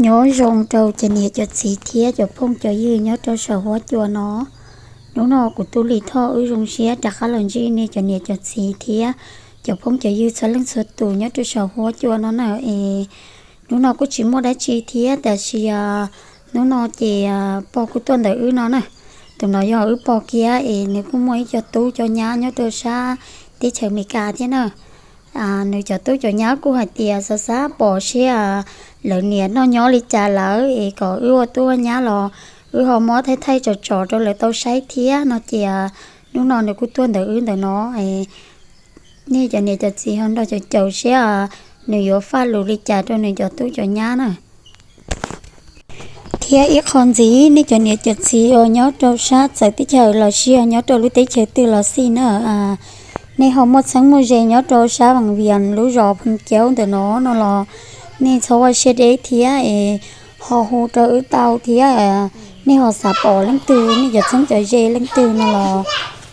Nyob zoo rau cov niam cov txiv thiab cov phooj cov ywg nyob rau saum huab cua no. Hnub no kuv Tub Lis Thoj wb zoo siab rov qab los ntsib nej cov niam cov txiv thiab cov phooj cov ywg txhua leej txhua tus nyob rau saum huab cua no na. Es hnub no kuj tsis muaj dab tsi thiab, tab sis hnub no ces pog kuj tuaj ntawm wb no na. Tus no yog wb pog kiag es nws kuj muaj ib co tub cov nyab nyob rau sab teb chaws Amelikas thiab na. Nws cov tub cov nyab kuj hais tias xav xav pom seb lawv niam noj nyob li cas lawm es kom wb ua tub ua nyab los wb ho muab thaij thaij tsom tsom rau lawv tau saib thiab no ces hnub no nws kuj tuaj ntawm wb ntawm no. Nej cov niam cov txiv ho nrog caum caum seb nws yuav faj lus li cas rau nws cov tub cov nyab na. Thiab ib qho ntxiv nej cov niam cov txiv uas nyob rau sab txawv teb chaws los sis nyob rau lub teb chaws twg los xij na, nej ho muaj txheeb muaj ze nyob rau sab Vaj Vias lub zos Phooj Caub ntawm no no los nej txhob ua siab deb thiab es ho hu rau wb tau thiab. Nej ho xav pom leej twg, nej cov txheeb cov ze leej twg no los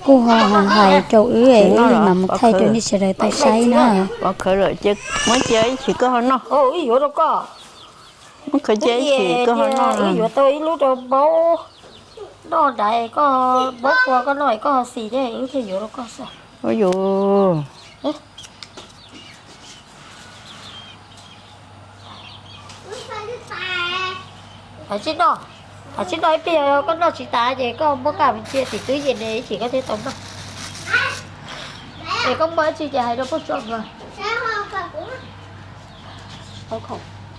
kuj ho hais rau wb es wb mam mus thaij rau nej sawv daws tau saib na. Muab cia ib chim koj ho noj. Muab cia ib chim koj ho noj. Wb yuav tau ib lub rau Npaub noj nrad, koj Npaub tua koj noj es koj ho xis thiab wb thiaj yuav rau koj xwb. Ua yus Thov tsis noj, thov tsis noj ib pliag, koj noj tsis tas ces koj muab kaj mus cia tim twb yees ne ib chim koj thiaj tau noj. Es koj muaj dab tsi ces hais rau pub tso mas.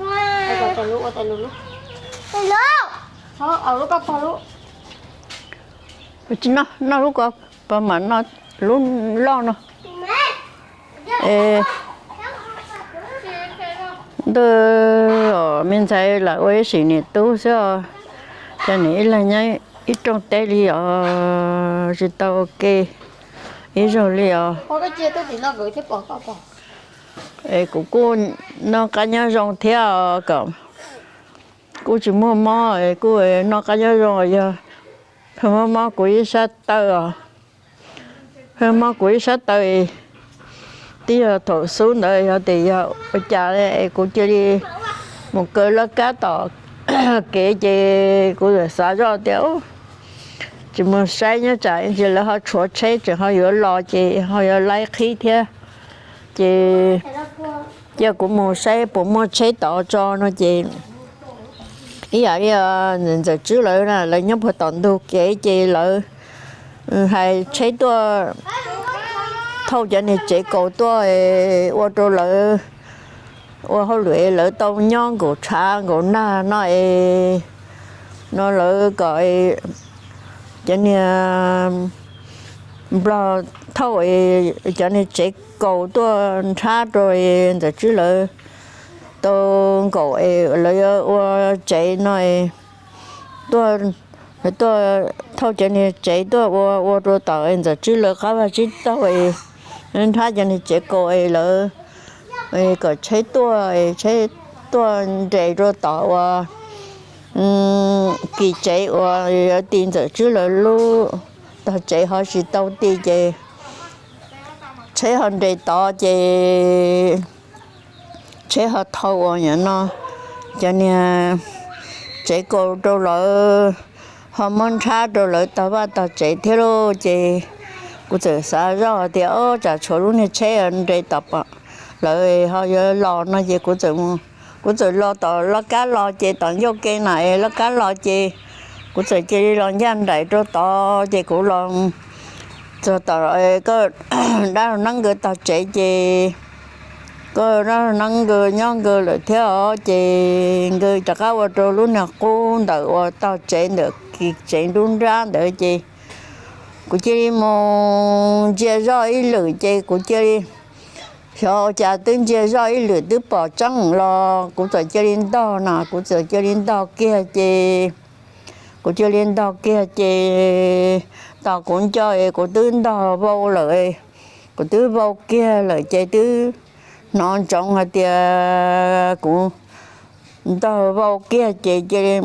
Ua tas lub, ua tas lub lub. Txhob au lub koj pog lub. Tsis noj, noj lub ko, pog mam noj lub loj no. Ntuj, me ntxhais lam ua ib sim niam tub xwb os, cas niam ib leeg nyob ib rooj teb li os, tsis tau ua ke ib zaug li os. Es kuv kuj noj qab nyob zoo thiab os, kom kuj tsis muaj mob, kuj noj qab nyob zoo. Yog pheej muaj mob kuv ib sab taw os, pheej mob kuv ib sab taw, twb yog thaum xub ntawd yog tias yog ua cas es kuv cia li mus kaw laj kab tom kev ces kuv xav zoj tias tsis mus saib nyob tsam ntsis lawv ho tshuav tsheb tseem ho yuav los ces ho yuav laib qhib thiab. Ces cia kuv mus saib puas muaj tsheb tod tso no ces ib yam li Ntxawm Tswb lawv na, lawv nyob puag tom ntug kev ces lawv hais tsheb tuaj thauj cov niag tsev kaus tuaj ua rau lawv ua hauj lwm es lawv tau nyob nkaum tshav nkaum nag no es no lawv kom cov niag nplog thauj cov niag tsev kaus tuaj nrhab rau Ntxawm Tswb lawv tau nkaum es lawv yuav ua tsev no tuaj, tuaj thauj cov niag tsev tuaj ua ua rau tom Ntxawm Tswb lawv qab vaj tsib taug es nrhab cov niag tsev kaus es lawv kom tsheb tuaj, tsheb tuaj nres rau tom uas kis tsev uas yuav ti Ntxawm Tswb lawv lub tog tsev ho tsis tau ti ces tsheb ho nres tod ces tsheb ho thauj uas yam no cov niag tsev kaus rau lawv, ho muab nrhab rau lawv tog vaj tog tsev thiab lauj. Ces kuv txawm xav zoj tias o tsam tshuav lub niag tsheb nres tom lawv ho yuav los no ces kuv txawm los tom laj kab los ces tom ncauj ke na es laj kab los ces kuv txawm cia li los ncaj nraim rau tod ces kuv los txog tom koj dab laug Neeb nkawd tog tsev ces koj dab laug Neeb nkawd nyob nkawd lawm thiab os ces nkawd rov qab ua rau lub niag qub ntawm uas tog tsev ntawm kis tsev nruab nrab ntawd ces kuv cia li mus ntsia zoj ib lwm ces kuv cia li xyov ua cas twb ntsia zoj ib lwm twb pom tseeb los kuv txawm cia li ntog na, kuv txawm cia li ntog kiag ces kuv cia li ntog kiag ces tos kuv nco es kuv twb ntog vau lawm, kuv twb vau kiag lawm ces twb hnov ntsoov hais tias kuv ntog vau kiag ces cia li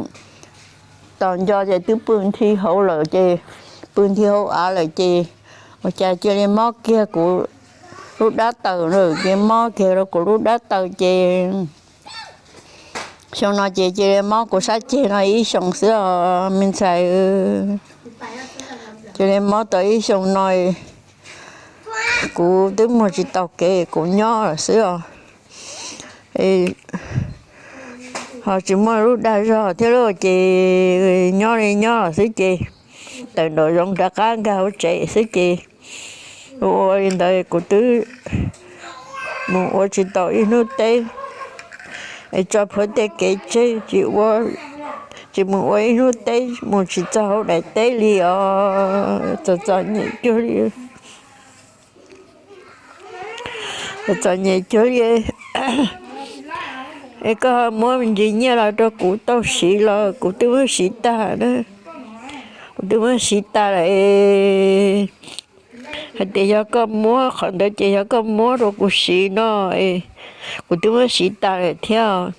tos nco ces twb pw nthi hauv lawm ces pw nthi hauv av lawm ces ua cas cia li mob kiag kuv lub dab taws lawm ces mob kiag rau kuv lub dab taws ces Xyoo no ces cia li mob kuv sab ceg no ib xyoos xwb os me ntxhais. Cia li mob tau ib xyoos no, kuv twb mus tsis tau kev kuv nyob lawm xwb os. Ho tsis muaj lub dag zog thiab lauj, ces nyob li nyob lawm xwb ces tawm nraum zoov rov qab nkag hauv tsev xwb ces ua ua li ntawd kuv twb mus ua tsis tau ib hnub teb, es tso plhuav tej kev tseg tsis ua, tsis mus ua ib hnub teb, mus tsis txog hauv daim teb li os. Txom txom nyem cuag li, txom txom nyem cuag li. Es koj muab me ntsis nyiaj los rau kuv tau siv los kuv twb muab siv tag na. Kuv twb muab siv tag lawm. Hais tias yog koj muab qhov ntawd ces yog koj muab rau kuv siv no, kuv twb muab siv tas lawm thiab.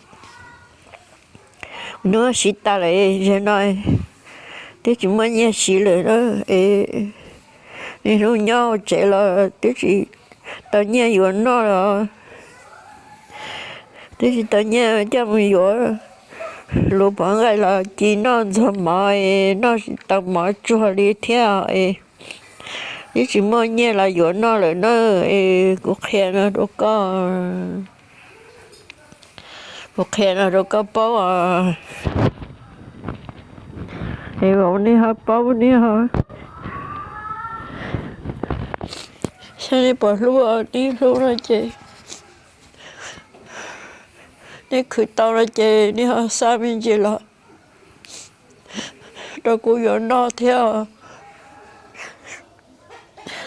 Kuv twb muab siv tas lawm, zaum no twb tsis muaj nyiaj siv lawm na. Es niaj hnub nyob hauv tsev los twb tsis tau nyiaj yuav noj los twb tsis tau nyiaj coj mus yuav luv pov nqaij los ci noj ntxuag mov, noj tsis tau mov tsuag li thiab. Twb tsis muaj nyiaj los yuav noj lawm na. Es kuv qhia no rau koj, kuv qhia no rau koj paub os. Es vauv nej ho paub, nej ho, saib nej puas hlub, nej hlub no ces, nej khwv tau no ces nej ho xa me ntsis los rau kuv yuav noj thiab.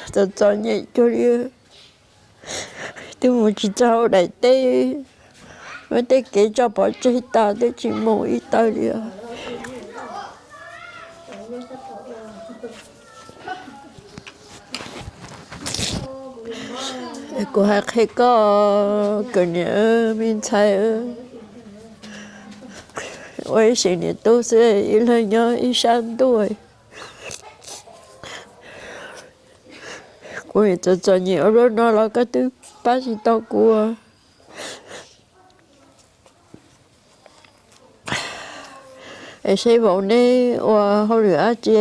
Txom txom nyem cuag li, twb mus tsis txog hauv daim teb, muab tej kev tso pov tseg tas twb tsis mus ib tawm li. Kuv hais qhia koj, koj niam me ntxhais, ua ib sim niam tub xwb ib leeg nyob ib sab ntuj. Kuv txom txom nyem ua luaj no los koj twb pab tsis tau kuv. Es seb vauv neb ua hauj lwm dab tsi,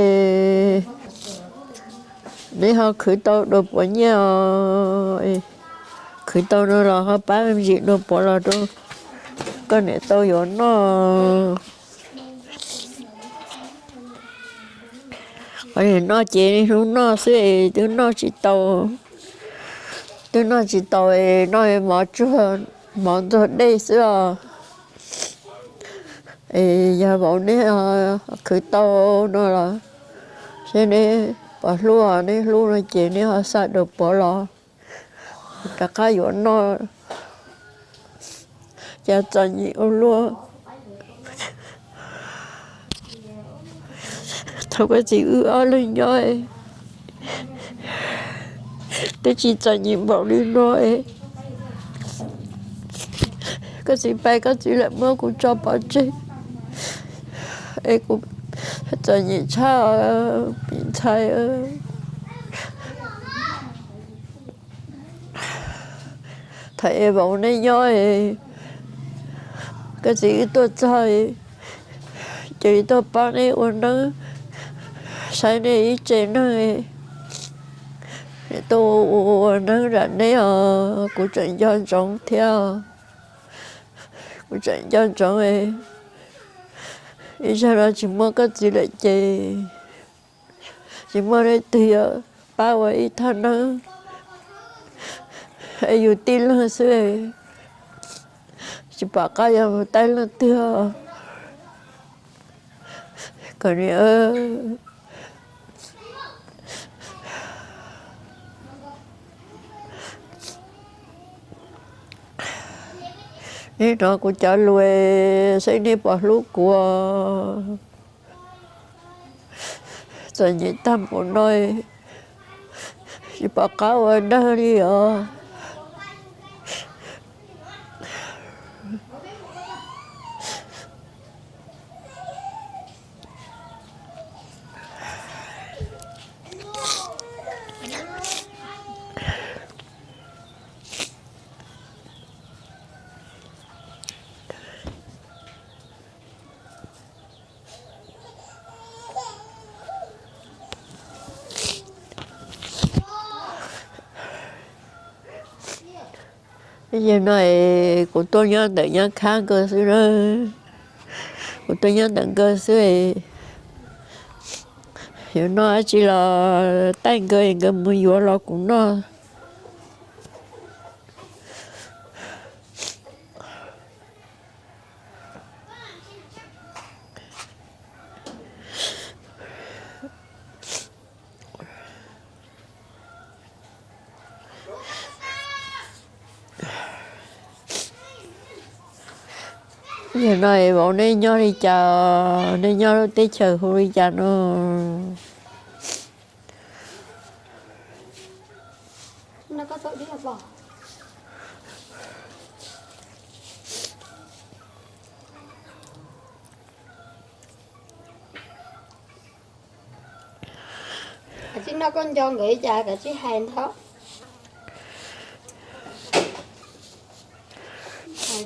neb ho khwv tau dua puav nyiaj os. Khwv tau no los ho pab me ntsis dua puav los rau koj niam tau yuav noj. Qhov niam noj ces niaj hnub noj xwb es twb noj tsis tau, twb noj tsis tau, noj mov tsuag, mov ntxuag dej xwb os. Es yog vauv neb khwv tau no los, seb neb puas hlub, neb hlub no ces neb ho xa dua puav los rov qab yuav noj. Cas txom nyem ua luaj. Thaum koj txiv wb ob leeg nyob, twb tsis txom nyem npaum li no. Koj txiv pais koj txiv lam muab kuv tso pov tseg, es kuv txom nyem tshaj, me ntxhais. Thaum es vauv neb nyob, koj txiv wb tuaj txog, cia li tuaj pab neb ua neeb, saib neb ib tse neeg, tuaj ua neeb zam neb os. Kuv tseem nco ntsoov thiab, kuv tseem nco ntsoov. Ib zaug no tsis muaj koj txiv lawm ces tsis muaj leej twg yuav pab ua ib thaj neeb, es yus tib leeg xwb, tsis pom qab yuav mus taij leej twg. Koj niam, neb hnov kuv cov lus, seb neb puas hlub kuv. Txom nyem tag npaum no, tsis pom qab ua neeg li os. Yog no es kuv tuaj nyob ntawm nyab khab nkawd xwb na, kuv tuaj nyob ntawm nkawd xwb. Yuav noj dab tsi los taij nkawd es nkawd mus yuav los kuv noj. Yog no es vauv nej nyob li cas, nej nyob lub teb chaws hu li cas no? Kav tsij noj koj nco nkawd li cas kav tsij hais ntau.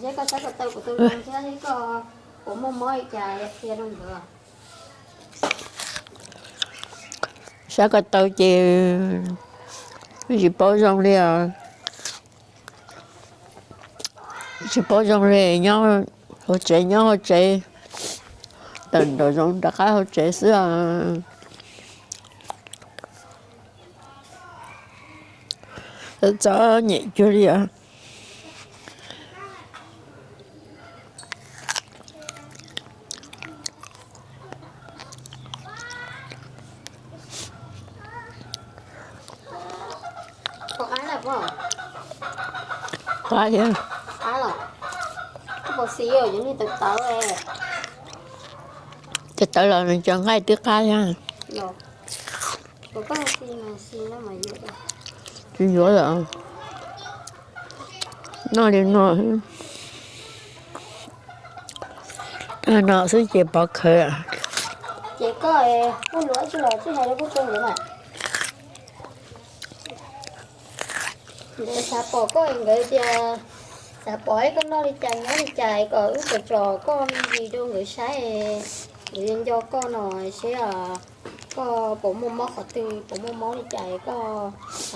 Sab ko taw kuv tus zoo thiab koj puas muaj mob li cas qhia rau nkawd. Sab ko taw ces tsis paub zoo li os. Tsis paub zoo li, nyob hauv tsev nyob hauv tsev, tawm nraum zoov rov qab hauv tsev xwb os. Txhob nyem cuag li os. Qab thiab. Cov tawv los nws cov nqaij twb qab thiab. Tsis yuav lawm. Noj li no, no xwb ces pov khawv. Ces koj kuj luav tsis los tsis hais rau kuj tso nkawd mas. Nkawd xav pom koj nkawd tias xav pom ib koj noj li cas nyob li cas kom wb tso tso koj me ntsis rau nkawd saib. Nkawd yuav nco koj no seb koj puas muaj mob qhov twg, puas muaj mob li cas koj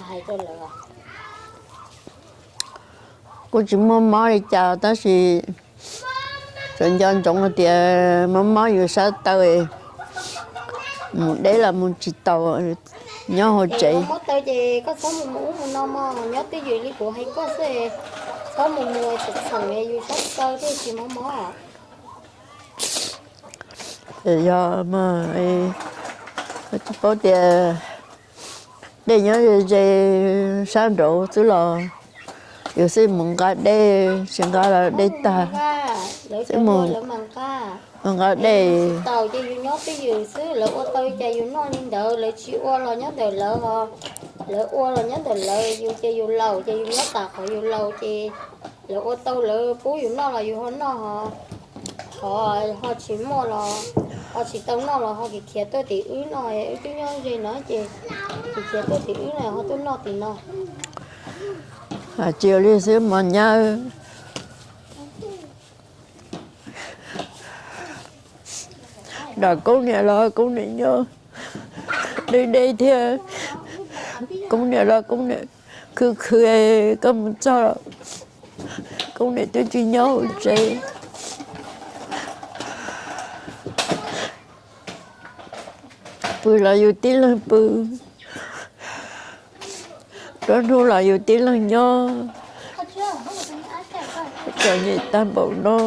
hais rau lawv. Kuj tsis muaj mob li cas tab sis tsuas nco ntsoov hais tias mob mob yus sab taw, mus deb los mus tsis taus, nyob hauv tsev. Mob taw ces koj txhob mus mus ub mus no mog, nyob twj ywm li kuv hais koj xwb, txhob mus mus txheem txheem yus sab taw thiaj tsis mob mob. Yog mas, tsis paub tias dej nyob ze ze sab nraud xwb los yus xij mus nqa dej, tsis nqa los dej tag, xij mus nqa dej. Taus ces yus nyob twj ywm xwb, lawv ua tau cas yus noj li ntawd, lawv tsis ua los nyob ntawm lawv, lawv ua los nyob ntawm lawv, yus ces yus laus ces yus nyob tas qhov yus laus ces lawv ua tau lawv pub yus noj los yus ho noj, qhov ho tsis muaj los ho tsis tau noj los ho khiav khiav tuaj tim wb noj, wb twb nyob ze no ces khiav khiav tuaj tim wb no ho tuaj noj tim no. Tsis ua li xwb mos nyab. Nram Koob niam los Koob niam nyob deb deb thiab, Koob niam los Koob niam khwv khwv, koj mus txog Koob niam twb tsis nyob hauv tsev. Pw los yus tib leeg pw, nruab hnub los yus tib leeg nyob, txom nyem tag npaum no.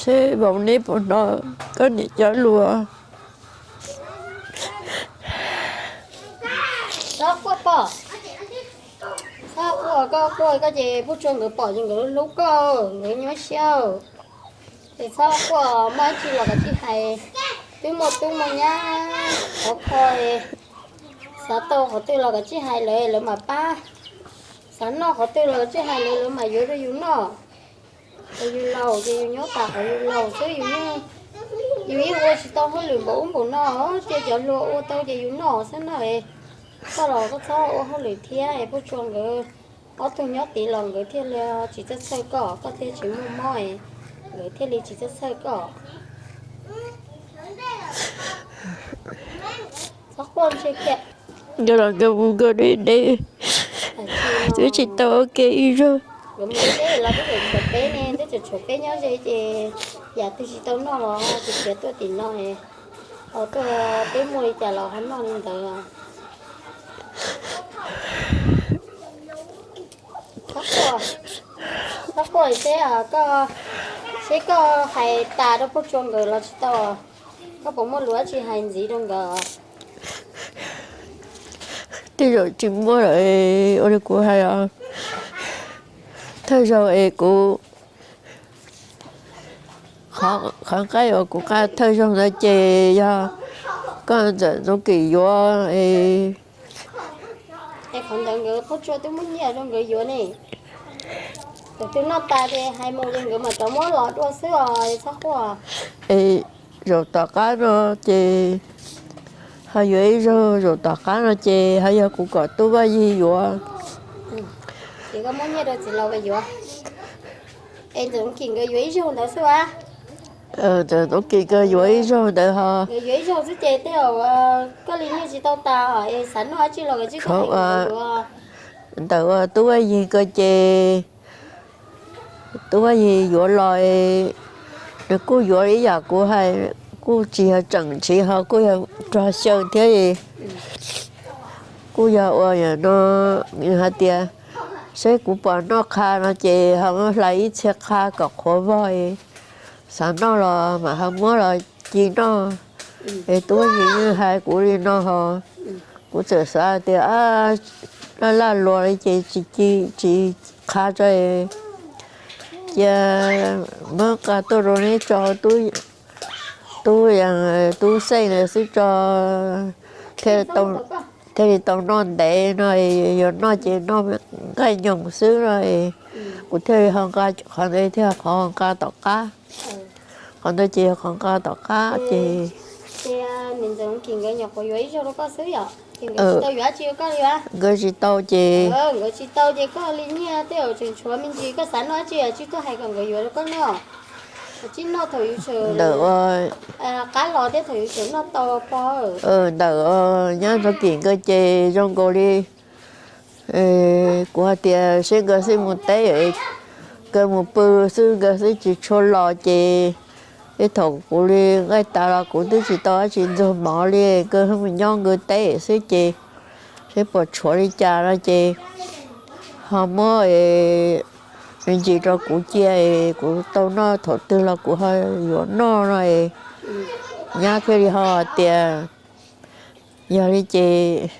Seb vauv neb puas hnov koj niam cov lus. Txhob quaj pom, txhob quaj, koj quaj koj ces Pub Tsua nkawd pom ces nkawd hlub koj, nkawd nyuaj siab. Ces txhob quaj, muaj dab tsi los kav tsij hais, twb muaj tub muaj nyab khov kho, xav tau qhov twg los kav tsij hais lawv, lawv mam pab. Xav noj qhov twg los kav tsij hais lawv, lawv mam yuav rau yus noj. Yus laus ces yus nyob tas qhov yus laus xwb, yus yeej ua tsis tau hauj lwm npaum ub npaum no, cia cov hluas ua tau ces yus noj xwb na. Koj los koj txhob ua hauj lwm thiab, Pub Tsua nkawd ob tug nyob tid los nkawd thiaj li tsis txhawj txhawj koj, koj thiaj tsis muaj mob, nkawd thiaj li tsis txhawj txhawj koj. Txhob quaj ntsia kiag. Nkawd los nkawd mus nkawd deb deb, twb tsis tau ua ke ib zaug. Los twb tseem tshuav peb ne, twb tseem tshuav peb nyob ze ces yam twg tsis tau noj los tsis khiav tuaj tim no, ho tuaj peb muaj li cas los ho noj li ntawd. Txhob quaj, txhob quaj seb koj, seb koj hais tas rau Paj Tsua nkawd los tsis tau, koj puas muaj lus dab tsi hais ntxiv rau nkawd? Tej zaum tsis muaj lawm, ua li kuv hais os, thawj zaug es kuv, qhov nqaij uas kuv nqa thawj zaug ntawd ces yog koj ntxawm Ntxoov Kim yuav es, es qhov ntawd nkawd Paj Tsua twb muab nyiaj rau nkawd yuav ne. Thaum twg noj tas ces hais mus ces nkawd mam rov muab los dua xwb os, txhob quaj. Es zaum tom qab no ces ho yuav ib zaug, zaum tom qab no ces ho yog kuv kom Tub Vaj Yig yuav. Ces koj muab nyiaj rau txiv laus yuav. Es Ntxoov Kim nkawd yuav ib zaug ntawd xwb as. Ntxoov Kim nkawd yuav ib zaug ntawd ho. Nkawd yuav ib zaug xwb ces tej zaum koj li nyiaj tsis tau tas es xav noj dab tsi los nkawd tsis tau hais nkawd yuav. Ntawm uas Tub Vaj Yig nkawd ces Tub Vaj Yig yuav los, nws kuj yuav ib yam kuv hais, kuj tsis yog tseem tsiv ho kuj yog rog xyaw thiab. Kuj yog ua no, nws hais tias seb kuv pom noj qha no ces ho muab hlais ib txhia qha kom qhuav vog, xav noj los mam ho muab los ci noj. Es Tub Vaj Yig yeej hais kuv li no ho, kuv txawm xav tias laj laj luas li ces tsis ci, tsis qha tso, cia muab nqa tuaj rau neb tso, tub, tub Xeej ntawd xwb tso, thiaj li tau noj ntev no, yuav noj ces noj nqaij nyoos xwb no. Kuv thiaj li ho nqa qhov ntawd thiab, qhov nqa tom qab, qhov ntawd ces yog qhov nqa tom qab ces. Ces niam ntxawm Kim nkawd nyuam qhuav yuav ib zaug rau koj xwb yom, ces nkawd tsis tau yuav dab tsi rau koj li as? Nkawd tsis tau ces, nkawd tsis tau ces koj li nyiaj tej zaum tseem tshuav me ntsis, koj xav noj dab tsi tsij tuaj hais kom nkawd yuav rau koj noj. Tsij noj thaum yus tseem ntawm qab los thiab thaum yus tseem noj tau pog. Ntawm nyab Ntxoov Kim nkawd ces zoo nkaus li kuv hais tias seb nkawd xij mus teb, nkawd mus pw xwb, nkawd xwb tsis tshua los ces ib thaum kuv li nqaij tas los kuv twb tsis tau dab tsi ntxuag mov li, nkawd mus nyob nkawd teb xwb ces seb puas tshuav li cas no ces ho muab me ntsis rau kuv cia, kuv tau noj thaum twg los kuv ho yuav noj no. Nyab thiaj li ho hais tias yog li ces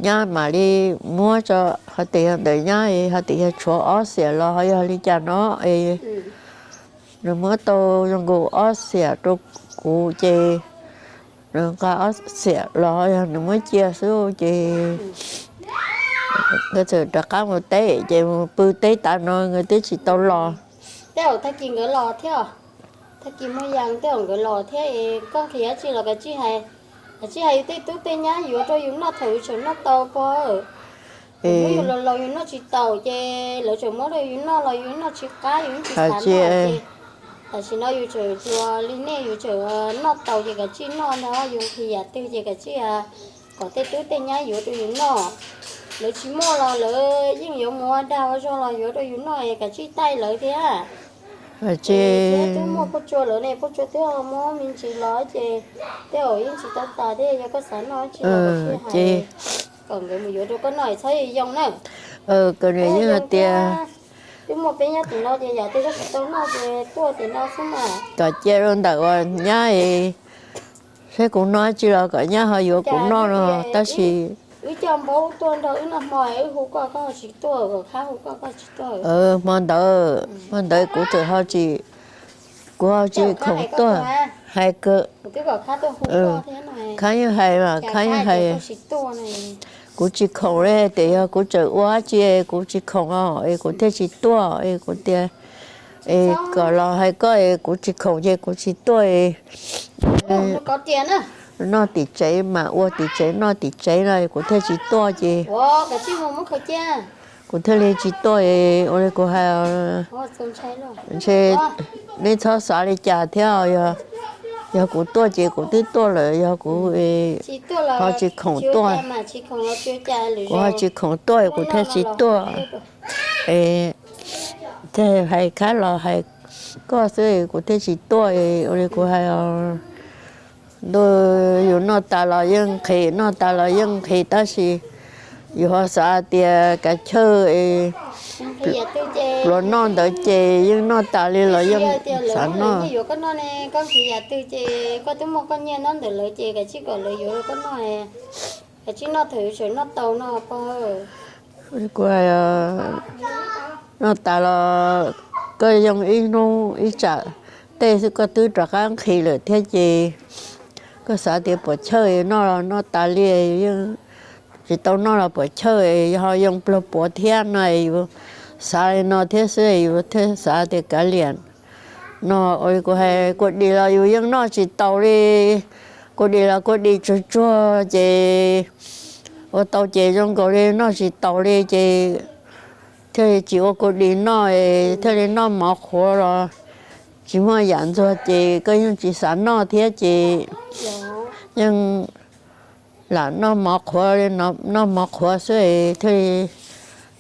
nyab mam li muab tso, ho tias yog ntawm nyab ho tias yog tshuav ob xiam los ho yog li cas no es nws muab tau zoo nkaus ob xiam rau kuv ces nws nqa ob xiam los ho yog nws muab cia xwb ces nkawd txawm rov qab mus teb ces mus pw teb tas no nkawd twb tsis tau los. Tej zaum tag kis nkawd los thiab, tag kis muaj yas tej zaum nkawd los thiab es koj nqhis dab tsi los kav tsij hais, kav tsij hais yus tej tub tej nyab yuav rau yus noj thaum yus tseem noj tau pog. Yus laus laus yus noj tsis taus ces lawv tseem muab rau yus noj los yus noj tsis qab yus tsis xav noj ces tam sim no yus tseem hluas li nej yus tseem noj taus ces kav tsij noj ntag, yus nqhis yam twg ces kav tsij kom tej tub tej nyab yuav rau yus noj. Lawv tsis muaj los lawv yeej yuav mus ua dag ua zog los yuav rau yus noj es kav tsij taij lawv thiab. Ces twb muaj Paj Tsua lawv ne, Paj Tsua twb muab me ntsis los ces tej zaum yeej tsis tau tas thiab, yog koj xav noj dab tsi los kav tsij hais kom nkawd mus yuav rau koj noj es txhob yoo na. Twb muaj peb nyob tim no ces yam twg koj tsis tau noj ces tuaj tim no xwb mas. Kom cia rau ntawm uas nyab, saib kuv noj dab tsi los kom nyab ho yuav kuv noj no tab sis wb coj npaub tuaj nrog wb noj hmo, wb hu koj koj tsis tuaj, kom khab hu koj koj tsis tuaj. Hmo ntawd, hmo ntawd kuv txawm ho tsis, kuv ho tsis khoom tuaj. Hais kawg, khab yeej hais mas khab yeej hais, kuv tsis khoom li, tias yog kuv tseem ua dab tsi kuv tsis khoom os es kuv thiaj tsis tuaj es kuv tias es kom los hais koj es kuv tsis khoom ces kuv tsis tuaj es noj tim tsev mas ua tim tsev noj tim tsev no kuv thiaj tsis tuaj ces kuv thiaj li tsis tuaj es ua li kuv hais. Ntshe neb txhob xav li cas thiab, yog Yog kuv tuaj ces kuv twb tuaj lawm, yog kuv ho tsis khoom tuaj, kuv ho tsis khoom tuaj kuv thiaj tsis tuaj. Es thiaj hais khab los hais koj xwb kuv thiaj tsis tuaj. Ua li kuv hais, ntuj, yus noj tas los yeej nqhis, noj tas los yeej nqhis, tab sis yus ho xav tias kav chawj pluas noj ntawd ces yeej noj tas li los yeej xav noj. Kuv hais, noj tas los koj yoo ib hnub ib tsam tej xwb koj twb rov qab nqhis lawm thiab ces koj xav tias puas chawj, noj los noj tas li, tsis tau noj los puas chawj, yog ho yoo pluag puav thiab no, yus xav li no thiab xwb yus thiaj xav tias kav liam no. Ua li kuv hais, kua dis los yus yeej noj tsis taus li, kua dis los kua dis tsuag tsuag ces ua tau ces zoo nkaus li noj tsis taus li ces thiaj li tsis ua kua dis noj, thiaj li noj mov qhuav los tsis muaj yam ntxuag ces koj yeej tsis xav noj thiab ces yeej lam noj mov qhuav li, noj mov qhuav xwb thiaj li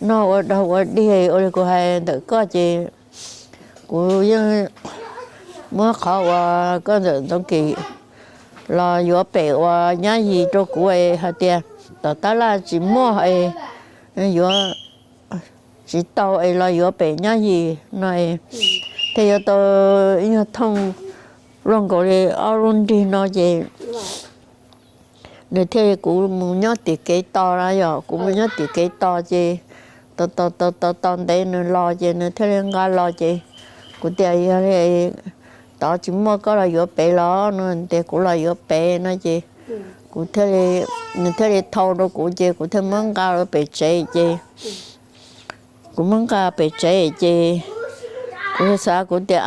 noj ua dog ua dig. Ua li kuv hais ntawm koj ces kuv yeej muab qhov uas koj ntxawm Ntxoov Kim los yuav pem uas nyab yis rau kuv es hais tias tom tab laj tsis muaj es yuav tsis tau es los yuav pem nyab yis no es thiaj yuav tau ib nyuag thooj luaj nkaus li ob lub nrig no ces nws thiaj li kuv mus nyob tim kev tos na yom, kuv mus nyob tim kev tos ces tos tos tos tos ntev nws los ces nws thiaj li nqa los ces kuv tias yog li tod tsis muaj koj los yuav pem los no tias kuv los yuav pem no ces kuv thiaj li, nws thiaj li thau rau kuv ces kuv thiaj muab nqa rau pem tsev ces kuv muab nqa pem tsev ces kuv xav kuv tias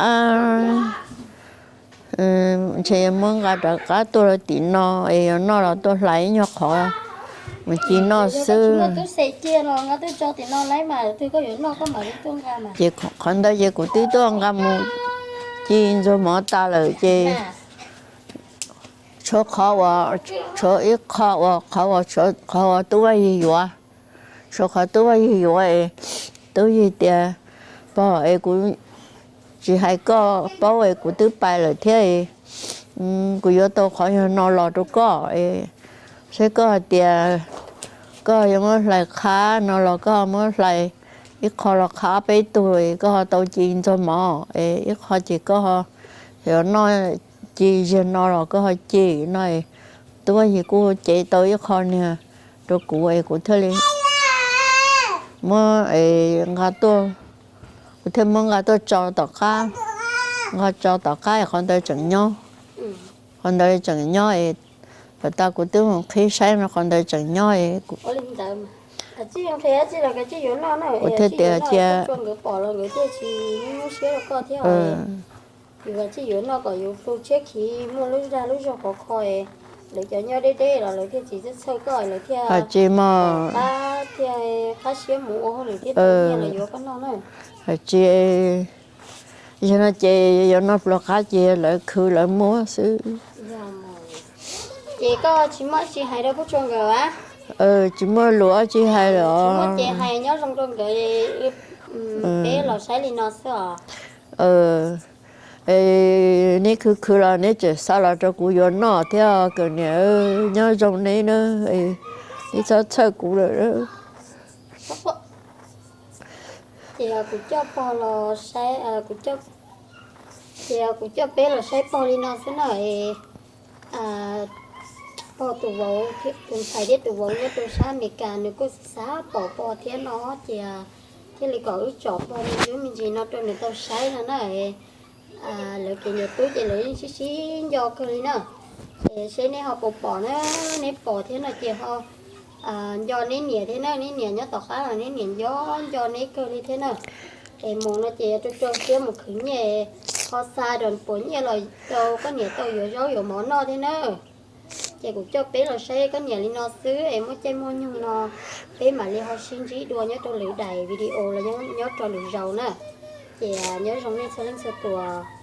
ntshe muab nqa rov qab tuaj rau tim no es yog noj los tuaj hlais ib nyuag qhov mus ci noj xwb. Ces qhov ntawd ces kuv twb tuaj nqa mus ci ntxuag mov tas lawm ces tshuav qhov uas, tshuav ib qho uas qhov uas, qhov uas tub Vaj Yig yuav, tshuav qhov tub Vaj Yig yuav es tub Yig tias pog es kuv tsis hais koj paub es kuv twb pais lawm thiab es kuv yuav tau qhov yog no los rau koj es saib koj hais tias koj yuav muab hlais qhab no los koj muab hlais ib qho los qhab peb tug es koj ho tau ci ntxuag mov es ib qho ces koj ho yuav noj ci ziag no los koj ho ci no es tub Vaj Yig kuj cev tau ib qho niag rau kuv es kuv thiaj li muab nqa tuaj, kuv thiaj muab nqa tuaj tso tom qab, nqa tso tom qab es qhov ntawd tseem nyob, qhov ntawd tseem nyob es, tas kuv twb mus qhib saib no qhov ntawd tseem nyob es kuv thiaj tias cia lawv cov nyob deb deb los lawv thiaj tsis txhawj koj lawv thiaj hais tsis mas, thiaj qab siab mus ua hauj lwm thiab, hais tsis, yog no ces yuav noj pluas qab ces lawv khwv lawv muab xwb. Ces koj tsis muaj tsis hais rau Phub Tsua nkawd a? Tsis muaj lus tsis hais lawm. Tsis muaj ces hais nyob zoo rau nkawd, peb los saib li no xwb os. Neb khwv khwv los neb tseem xa los rau kuv yuav noj thiab, kawm niam nyob zoo neb na, neb txhob txhawj kuv lawm. Ces kuv coj pog los saib, ces kuv coj peb los saib pog li no xwb na. Pog tus vauv, tus ntxhais thiab tus vauv nyob rau sab Amelikas nws kuj xav pom pog thiab no ces thiaj li kom wb tsom pog me ntsis me ntsis no rau nws tau saib no na. Lawv kev niam tub ces lawv yeej sib sib nco kawg li na. Ces seb neb ho puas pom na, neb pom thiab no ces ho nco neb niam thiab na, neb niam nyob tom qab los neb niam nco nco neb kawg li thiab na. Es mus no ces yuav rau rau siab mus khwv nyiaj, ho xa rau puas nyiaj los rau koj niam tau yuav zaub yuav mov noj thiab na. Ces kuv coj peb los saib koj niam li no xwb es muaj caij muaj nyoog no peb mam li ho sib ntsib dua nyob rau lwm daim video los nyob rau lwm zaus na. Ces nyob zoo nej txhua leej txhua tus.